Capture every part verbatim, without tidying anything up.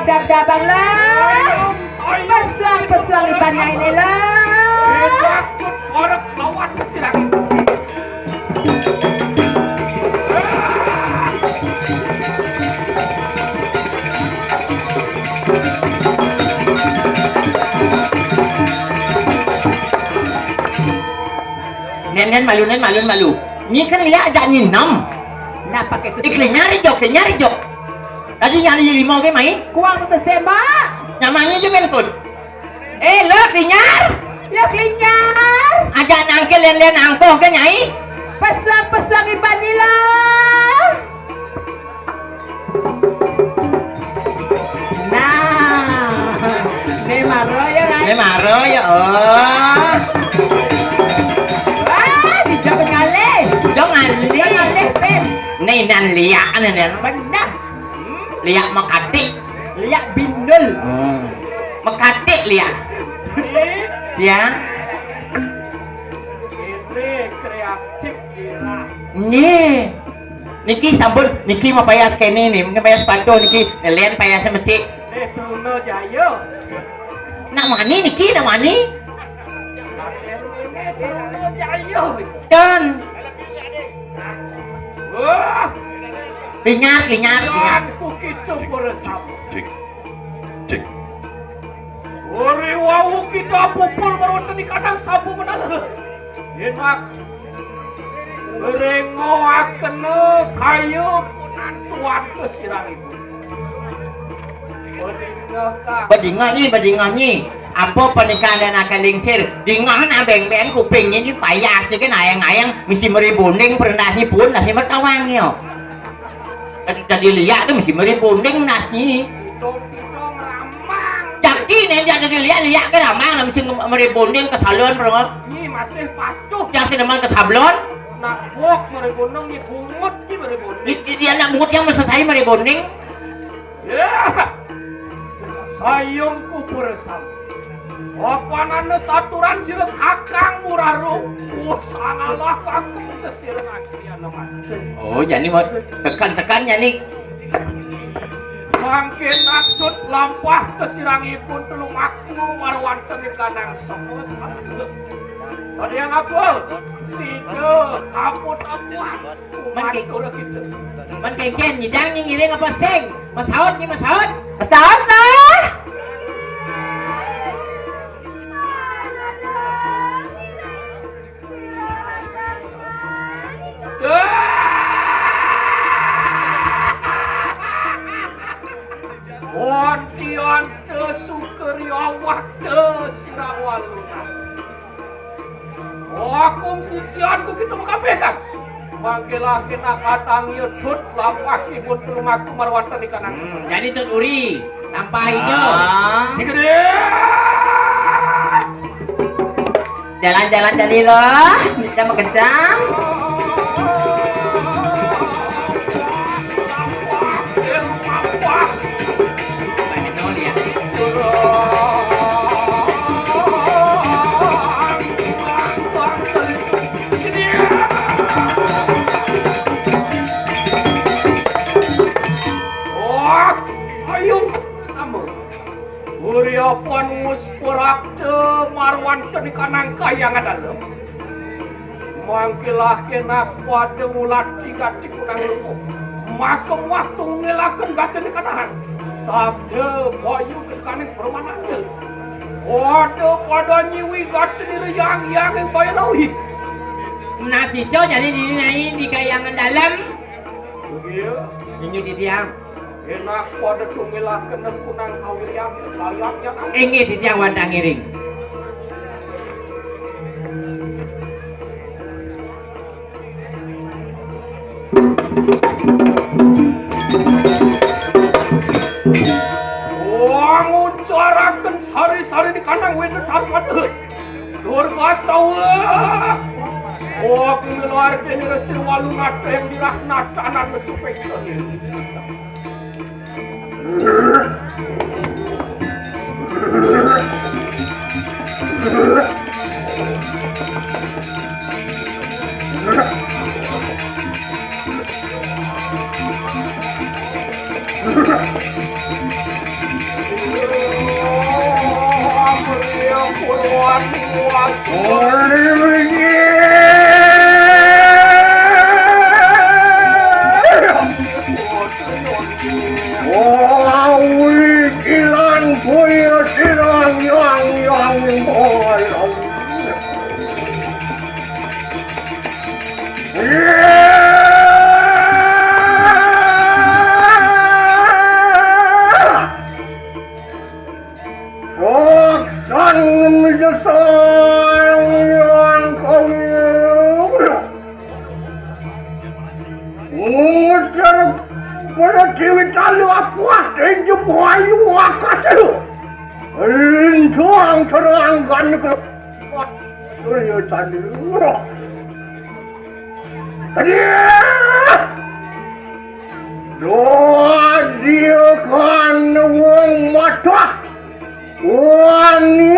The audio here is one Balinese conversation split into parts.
Dab-dabang lah. Pesuang-pesuang iban nyai ni lah. Takut orang lawan sirah. Nen, nen, malu, nen, malu, malu. Ni kan liak ajak ni enam. Nah, pakai tu. Eh, kelinyar jok, kelinyar jok. Tadi nyari lima ke mai? Kuang bebesin, Mbak. Nyamannya je main pun. Eh, lo kelinyar. Lo kelinyar. Ajak nangke len-len angkoh ke, Nyai? Pesuang-pesuang iban ni lah. Nah, ni maro ya, Rai? Ni maro ya, oh. Wah, dijak ngalih. Dijak ngalih. Dijak ngalih, Pin. Ni nan liak ni, ni. Benar. Hmm? Liak makatik. Liak bindul. Hmm. Makatik liak. Ya. Ini kreatif, gila. Ni. Niki sampun, niki mau payas kene ni, mungkin payas patuh niki, len payas mesik. Eh, Truno Jaya. Nak mani niki, nak mani? Nak elu ini Truno Jaya. Dan. Wah. Linyar, linyar, linyar. Aku kicau bersama. Cik. Cik. Uri wau kita pupul marwata di kandang sabu menala. Enak. Rengoakena kayu punan tuan kesirang ibu. Bedingah, Kak. Bedingah nyi, bedingah nyi. Apa pernikahan dan akal lingsir? Dingah nak beng-beng kuping nyi, ni payas nyi kan ayang-ayang mesti meri bunding perendas nyi pun, nasi mertawang nyi. Tadi, tadi liak tu mesti meri bunding nas nyi. Jaki ni dia tadi liak, liak ke ramang lah mesti meri bunding ke salon, bro. Ni masih patuh. Yang si neman ke sablon. Nak bok meri bunding ni bungut ni meri bunding. Di, di, dia nak bungut yang mesesai meri bunding. Ya. Sayung kupur sam. Apanane saturan sira kakang muraro. Wah, sangalah kakang sesira ngakriana mati. Oh, jani mau tekan-tekan jani. Mangkin atut lampah kesirangipun telu maku marwanten ing kanang sapa. Tadi yang apa? Sida kaput apuan. Man ke-, man kengken, nyidang nyi ngiring apa sing? Masaut nyi masaut? Masaut lah. Wantian te sukeri awak te sirawalunan. Aku sisianku kita mengkabehkan. Mangkilah kena katang yudut lampah kibut rumahku marwatan di kanan. Hmm, jadi Tut Uri, lampah hijau. Ah. Sigede. Jalan-jalan jadi loh, kita mengejam. Wah, ayo sama. Uriapan muspurapta marwan tenikanang kayang dalem. Mangkilah kenak pada ngulati gati kunang lumo. Maka muah tungilaken gati nikanahan. Sabda bayu kekaning permananda. Pada pada nyiwi gati nira yang yang yang bayar rauhi. Nasico jadi dini nai di kayangan dalam. Iya. Ini di tiang. Enak pada tungilaken kunang kawiryan layang yang. Inggih titiang wantah ngiring. Wah, ngucaraken sari-sari di kandang wéda tarpada. Durgastawa. Wah, keluar dari resir walu nata yang dirah nata anak mesupeksa. Wawi kilan kuya sirang yang yang boy. Saksan menyesayan kau. Ngucap pada Dewi Talu apa tinju bayu akasih. Lintang terangkan ke. Iya, tadi. Aduh! Doa dia kan wong mata. Wani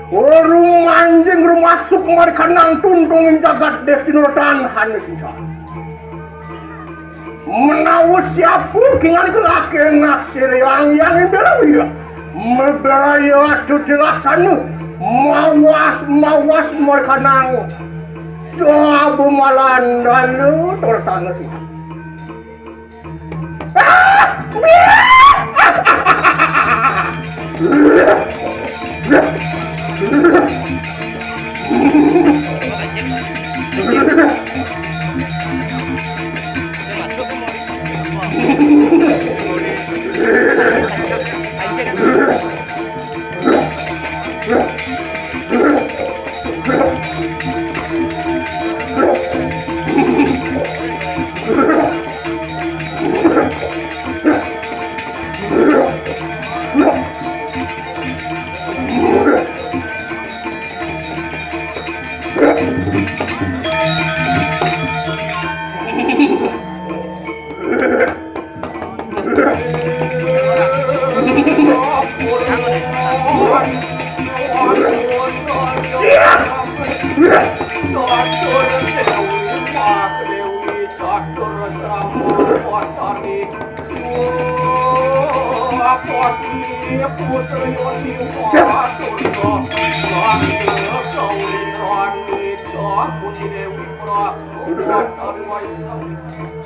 urung manjing rumasuk mari kanang tuntung jagat desa Sinuratan hanya sisa. Menawa siapa kingan kelake naksir yang yang imbel ya. Mebaya tu dilaksana. Mawas, mawas mari kanang. Coba malan lalu tol tanah sih.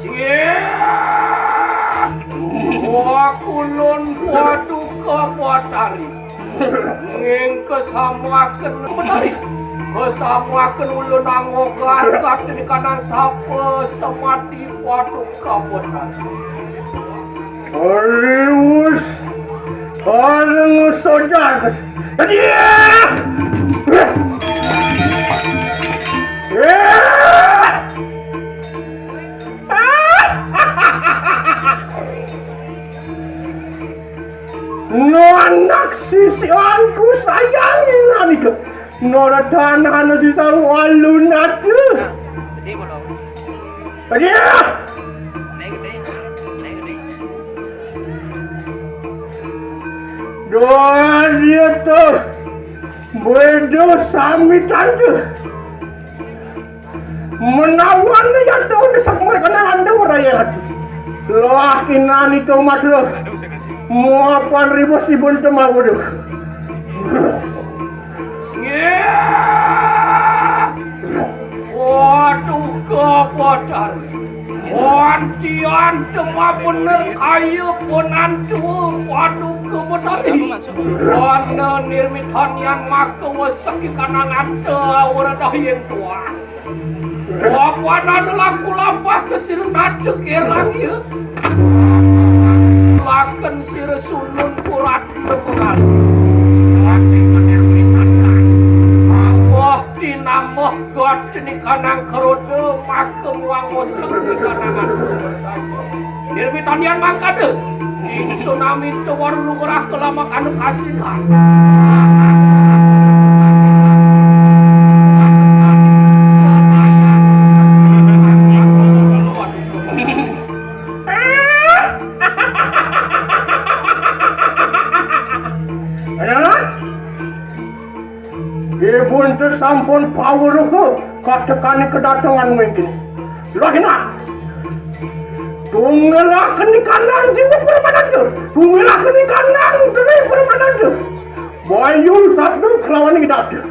Sing. Wah, kulun Paduka Batari. Nging kesamaken Batari. Kesamaken ulun anggo gagat di kanan tapa semati Paduka Batari. Arius, areng sojar. Tadi. No anak sisianku sayang inganika. No tanah anu sisa walunatu. Aduh. Doa dia tuh. Bedo sami tante. Menawan ya tuh desak mereka nanda ora ya. Lah kinani tuh madro. Muapan ribu sibun temawudu. Waduh, kepadar. Wantian temah bener kaya penantu. Waduh, kepadar. Wana nirmitanian maka wesek ikanang anta awara dayen tuas. Wapan adalah kulapah kesirun acek erang ya. Laken sira sunun kurat lebengan. Wah, tinambah got cenikanang keroda maka muang oseng di kanangan. Nirmitanian mangkada. Ingsun amit cewar nugrah kelamak anu kasihan. Ibun te sampun pawruh katekaning kedatengan mangkin. Lah, nah. Tunggelaken ikanang jiwa permananta. Tunggelaken ikanang teri permananta. Bayu sabdu lawan ing datu.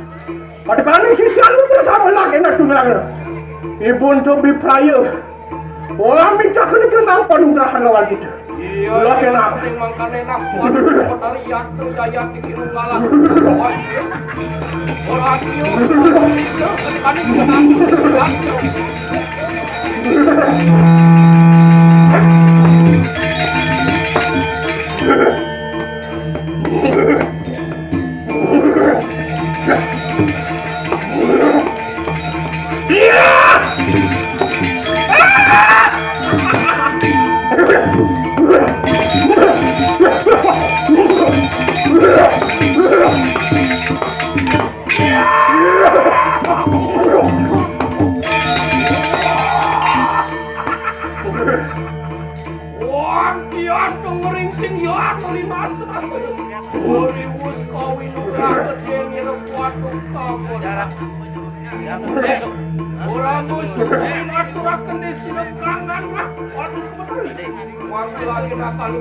Padakaning sisian terus sama lagi nak tunggal. Ibun to bipraya. Ora minta kena kenang panugrahan lawan kita. Iya, lah, iya, kena. Sing mangkane nak kuat, Betari Yatru Jaya Tinggi Runggala. Ora iya. Ora iya. Kene kene kena. Wong kian kengering sing ya anu limas rasa. Uriwus kawin ora gedhe ngira kuat kawon. Ora musuh sing aturaken desa kangen lah. Waduh, bener. Wong lagi nakal,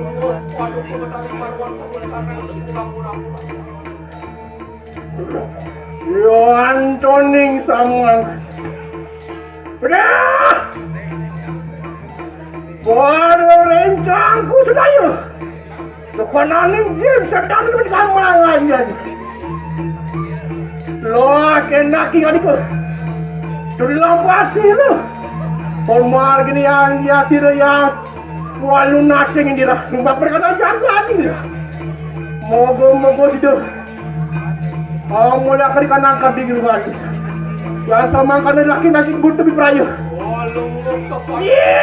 waduh, bener, marwan, bener, sing ora-ora. Yo antoning samuan. Udah. Waduh, rencangku sedaya. Sepanane jin setan itu kamangan ya. Loh, kena ki kali ko. Sudah lampasi lo. Formal gini yang ya sira ya. Walu nating indira. Numpak perkara jago ati. Mogo-mogo sida. Oh, mulai akhir kan angkat di rumah. Yang sama kan laki-laki butuh di peraya. Iya.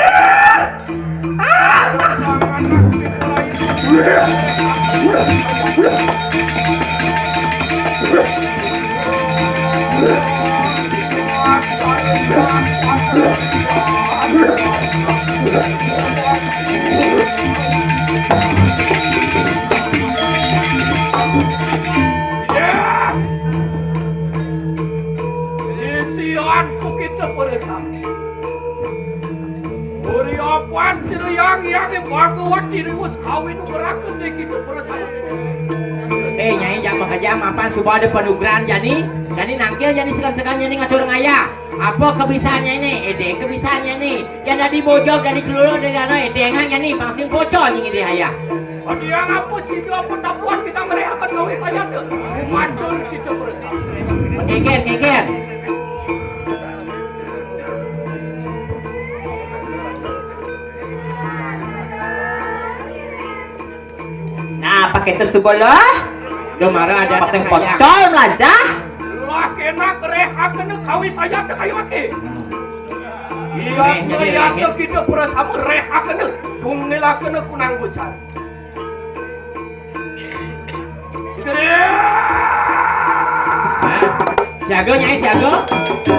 Sisian ku kita bersama. Uri apan sira yang yang Bhagawati riwus kawin uraken de kita bersama. Eh, Nyai, jak makajam apan suba ada panugrahan jani. Jani nangkil jani sekan-sekan jani ngatur ngaya. Apa kebisaannya ini? Ede kebisaannya ini. Yang dari bojog, dari celuluk, dari dana, ede ngan jani pang sing pocol jani ede haya. Bagi yang apa sih apa tak buat kita mereka kawin saya tu. Matur kita bersama. Keker, keker. Nah, pakai itu suba lah. Duh, mara ada pasang pocol melajah. Lah kena kerehakena kawin saya teh kayu ake. Iya, iya, iya, kita bersama rehakena. Tunggilakena kunang bucal. Siaga, Nyai, siaga.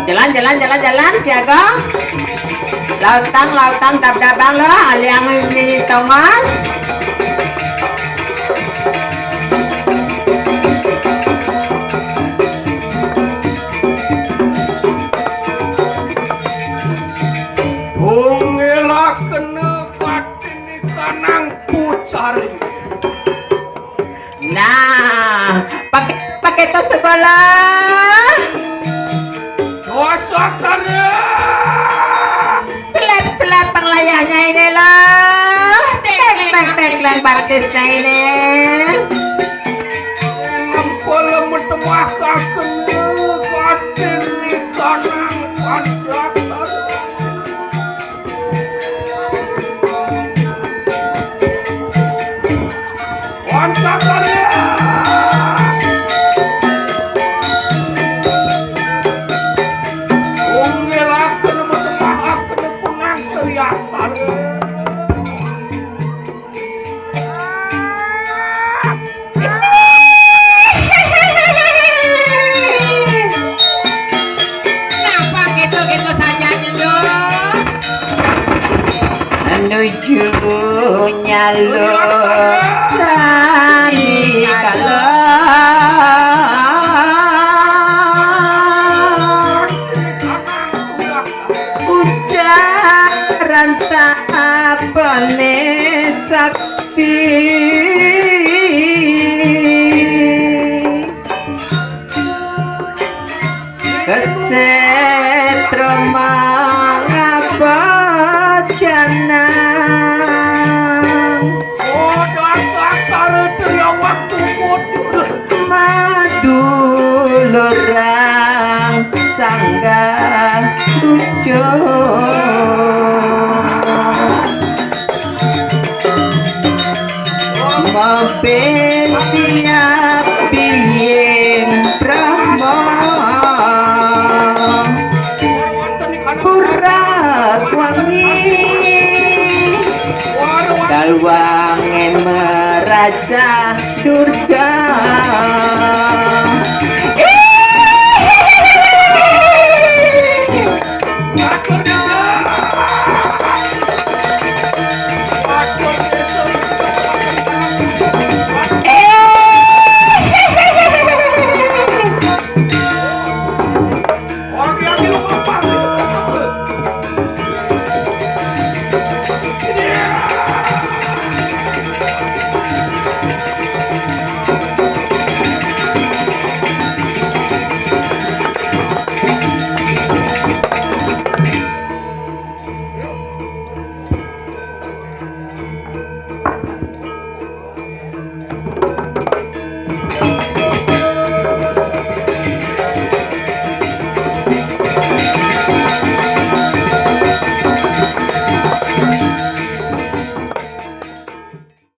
Jalan, jalan, jalan, jalan, siaga. Lautang, lautang, dab-dabang lo, aliang nini Thomas. Tunggilakena Ini kanang pucaring. Nah, pakai, pakai tas sebelah. Dosak sana. Selep-selep penglayahnya ini loh. Tek, tek, tek, tek, batisnya ini. Ngempel metemah kaken, kaken di kanang panjak. Napa gitu-gitu saja, Jendul? Menuju nyaluk sani kala ucaran tak apa nih sakti. Orang sanggah lucu. Mabin siap piing Brahma. Urat wangi. Kalwang meraja Durga.